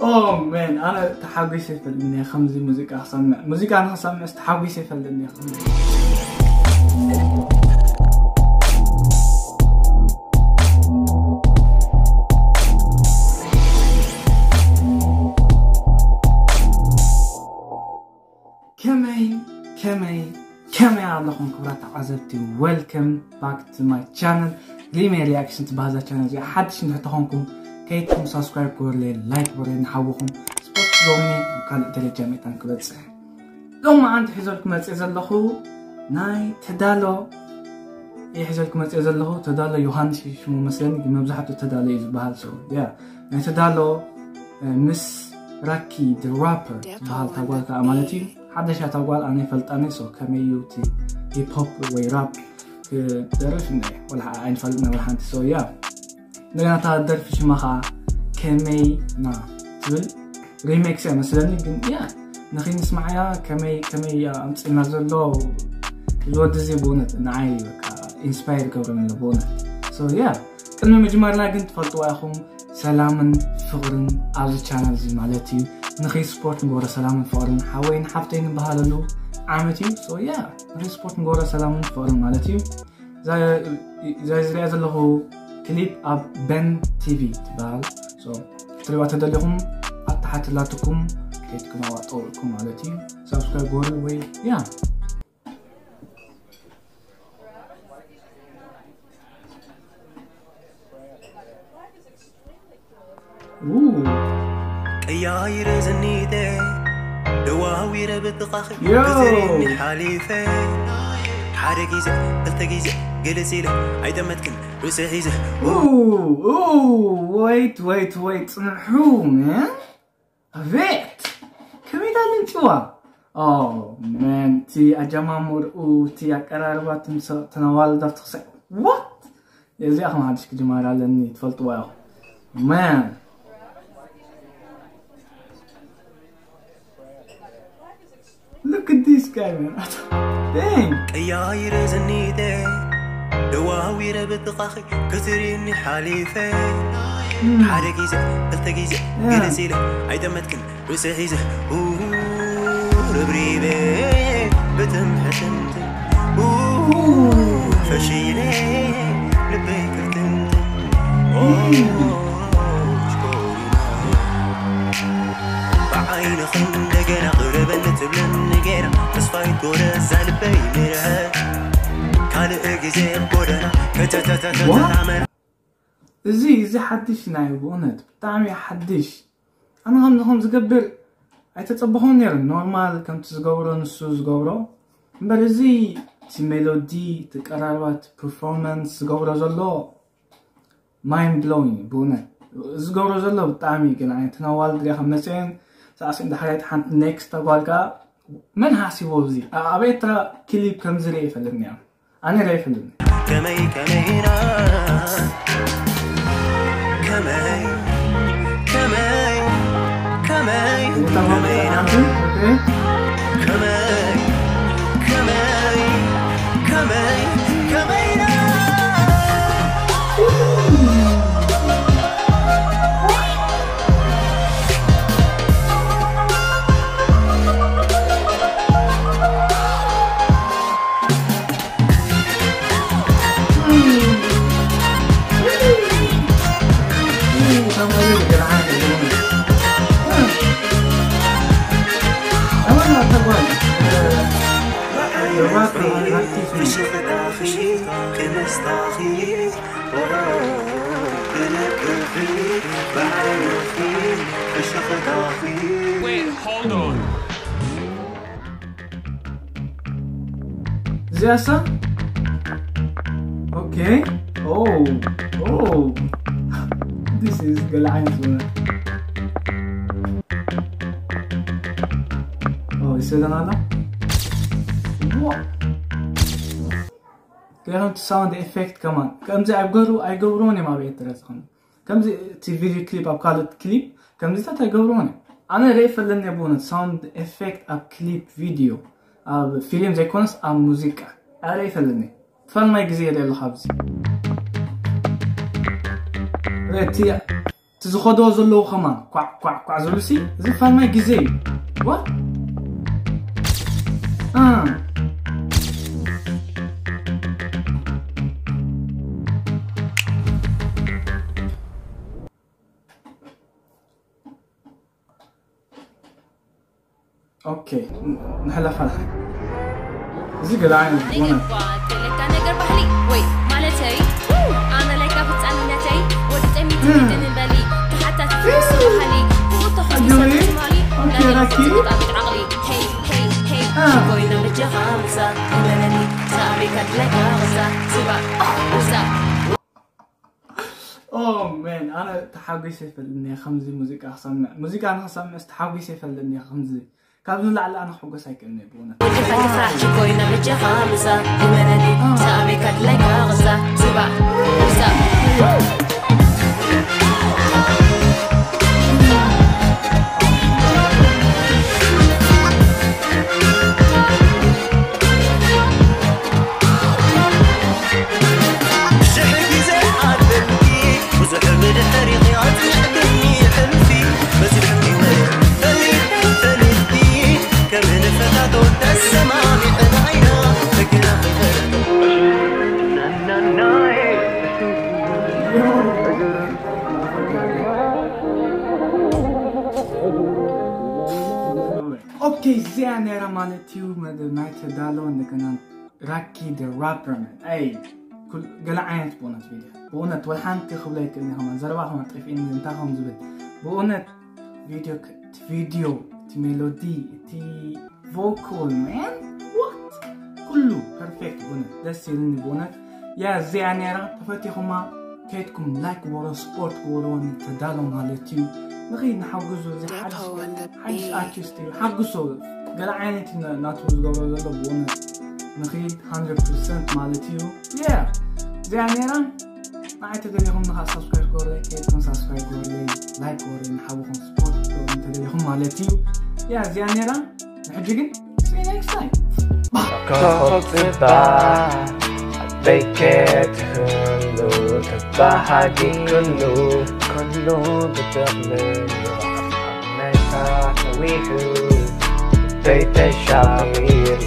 Oh man, ኣነ ተሓጒሰ ይፈልጥኒ እየ ከምዚ ሙዚቃ ክሰምዕ። ሙዚቃ ንክሰምዕስ ተሓጒሰ ይፈልጥኒ እየ ከምዚ። ከመይ ከመይ ከመይ ኣለኹም ክቡራት ተዓዘብቲ? Welcome back to my channel, ሪሜ ሪያክሽን ትበሃል እዛ ቻነል እዚኣ። ሓድሽ እንድሕር ተኾንኩም ከይድኩም ሳብስክራይብ ግበሩለይ፣ ላይክ ግበሩለይ፣ ንሓውኹም ስፖርት ሎሚ ኣብ ካልእ ደረጃ መታን ክበጽሕ። ሎሚ ኣንቲ ሒዘልኩም መጽእ ዘለኹ ናይ ተዳሎ እየ ሒዘልኩም መጽእ ዘለኹ። ተዳሎ ዮሃንስ እዩ ሽሙ መስለኒ፣ ግን መብዛሕትኡ ተዳሎ እዩ ዝበሃል። So yeah፣ ናይ ተዳሎ ምስ ራኪ the rapper ዝበሃል ታጓል ከዓ ማለት እዩ። ሓደሻ ታጓል ኣነ ይፈልጣኒ። So ከመይ እዩ እቲ ሂፕ ሆፕ ወይ ራፕ ክደርፍ እንደ ወላ ኣይንፈልጥና ወላ ሓንቲ። So yeah፣ እንደገና እታ ደርፊ ሽማ ከዓ ከመይና ትብል ሪሜክስ እያ መስለኒ። ግን yeah፣ ንኺንስማዓያ ከመይ ከመይ እያ ኣምፅእና ዘሎ እዚ ወዲ እዚ ብእውነት ንዓይ በቃ ኢንስፓየር ገብረኒ ኣሎ ብእውነት። So yeah፣ ቅድሚ ምጅማርና ግን ትፈልጥዋ ኢኹም ሰላምን ፍቕርን ኣብዚ ቻነል እዚ ማለት እዩ። ንኺ ስፖርት ንገብሮ ሰላምን ፍቕርን ሓወይን ሓፍተይን ንበሃለሉ ዓመት እዩ። So yeah፣ ንኺ ስፖርት ንገብሮ ሰላምን ፍቕርን ማለት እዩ። እዛ እዛ ዝሪኣ ዘለኹ ክሊፕ ኣብ በን ቲቪ ትበሃል። So ክትሪእዋ ተደሊኹም ኣብ ታሕቲ ላትኩም ከይድኩም ኣዋጠውልኩም ማለት እዩ። ሳብስክራይብ ግበሩ ወይ yeah። ቀያይረ ዘኒተ ደዋዊረ ብጥቓኺ Yo! ክትሪኒ ሓሊፈ ሓደ ግዜ ክልተ ግዜ ግልጽ ኢለ ኣይጠመትክን ርእሲ ሒዘ Ooh, ooh, wait, wait, wait, ፅንሑ man። ኣቤት ከመይ ዳ ልምጭዋ? Oh man፣ እቲ ኣጀማምርኡ፣ እቲ ኣቀራርባ፣ እቲ ምስ ተነዋልዳ ትኽሰ what? እዚኣ ከም ሓድሽ ክጅማር ኣለኒ ትፈልጥዋ ኢኹም። Man, look at this guy, man. Dang. ቀያይረ ዘኒተ ደዋዊረ ብጥቓኺ ክትሪኒ ሓሊፈ ሓደ ግዜ ክልተ ግዜ Yeah. ግልጽ ኢለ ኣይጠመትክን ርእሲ ሒዘ ኡ፣ ረብሪበ ብትምሕትምት ኡ፣ ፈሺለ ልበይ ክርትምት ኡ፣ ሽኮሪና ብዓይንኺ እንደገና ቅረበኒ ትብለኒ ገይራ ተስፋይ ጎረ እዛ ልበይ ምርሀ ካልእ ግዜ ጎደና ከተተተተተታመራ እዚ እዚ ሓድሽ ናይ ብእውነት ብጣዕሚ ሓድሽ። ኣነ ከምዚ ከም ዝገብር ኣይተጸበኹን ነይሩ። ኖርማል ከምቲ ዝገብሮ ንሱ ዝገብሮ እምበር እዚ እቲ ሜሎዲ እቲ ቀራርባት ፐርፎርማንስ ዝገብሮ ዘሎ ማይንድ ብሎዊንግ ብእውነት ዝገብሮ ዘሎ ብጣዕሚ ግን ዓይነት ነዋል ድሪያ ከም መፅአን ሳዕስን ዳሕራይት ሓንቲ ኔክስት ተጓልካ መን ሓሲቦ እዚ ኣብ ኤርትራ ክሊፕ ከምዚ ርአ ይፈልጥኒ እያ ኣነ ርአ ይፈልጥኒ ከመይ ከመይና ከመይ ከመይ ከመይ ከመይና ከመይ ከመይ ከመይ ከመይና Wait, hold on. እዚኣሳ okay. Oh, oh, this is ገለ ዓይነት ዝኾነ ይሰደናላ ከይከምቲ ሳውንድ ኤፌክት ከማን ከምዚ ኣይገብሩ ኣይገብሩን እዮም ኣብ ኤርትራ ዝኾነ ከምዚ እቲ ቪዲዮ ክሊፕ ኣብ ካልእ ክሊፕ ከምዚታት ኣይገብሩን እዮም ኣነ ርእ ፈለኒ ብእውነት ሳውንድ ኤፌክት ኣብ ክሊፕ ቪዲዮ ኣብ ፊልም ዘይኮነስ ኣብ ሙዚቃ ኣረ ይፈለኒ ትፈልማይ ግዜ የለ ኣለኹ ኣብዚ እቲ ዝኸዶ ዘለዉ ከማን ኳዕ ኳዕ ኳዕ ዝብሉ ሲ እዚ ፋልማይ ግዜ እዩ። What? Ah. Okay. ንሕለፋ። እዚ ገለ ዓይነት ነገር ቧ- ገለካ ነገር ባህሊ ወይ ማለተይ ኣመለካ ፍጻንነተይ ወዲ ጸሚት ትግን በሊ ተሓታት ፍስ ባህሊ ብኡቶ ሓሳብ ትማሊ Okay, ናገር Raki. ፍጽምጣ ብዓቕሊ ሄይ ሄይ ሄይ Ah. ኮይና ምጀኻ ምሳ እመነኒ ሳዕቤካ ድለካ ምሳ ስባ ምሳ Oh man, ኣነ ተሓጒሰ ይፈልጥኒ ከምዚ ሙዚቃ ክሰምዕ ሙዚቃ ንክሰምዕስ ተሓጒሰ ይፈልጥኒ ከምዚ ካብዚ ንላዕሊ ኣነ ክሕጎስ ኣይክእልን እየ ብእውነት። ወዲ ሓንቲ ፍራሕ ሽኮይና በጃኻ ምሳ እመነኒ ሳዕቤካ ድላይካ ቕሳ ስባ ምሳ ኦኬ እዚኣ ነይራ ማለት እዩ መደብ ናይ ተዳሎ እንደገና ራኪ ደ ራፐር መን ኣይ ገለ ዓይነት ብእውነት ቪድዮ ብእውነት ወላ ሓንቲ ክብሎ ኣይክእልን ከማን ዘረባ ከማን ጠፊእኒ እንታይ ከም ዝብል ብእውነት ቪድዮ ቪድዮ እቲ ሜሎዲ እቲ ቮካል ማን ዋት ኩሉ ፐርፌክት ብእውነት ደስ ይብልኒ ብእውነት ያ እዚኣ ነይራ ተፈቲኹማ ከይድኩም ላይክ ግበሮ ስፖርት ግበሮ ንተዳሎ ማለት እዩ ንኸይድ ንሓግዞ እዚ ሓድሽ ሓድሽ ኣርቲስት እዩ ሓግሶ ገለ ዓይነት እዩ ናቱ ዝገብሮ ዘሎ ብእውነት ንኸይድ 100 ማለት እዩ ያ እዚኣ ነይራ ንዓይ ተደሊኹም ንኻ ሳብስክራይብ ግበረለይ ከይድኩም ሳብስክራይብ ግበረለይ ላይክ ግበረለይ ንሓውኹም ስፖርት ግበሩ ተደሊኹም ማለት እዩ ያ እዚኣ ነይራ ንሕጂ ግን see you next time ኮኾብ ጽባሕ ዓበይከ ትህሉ ተባሃጊ ኩሉ ኩሉ ብጥቕልሉ ኣብ መሳ ተዊሑ በይተሻሚሉ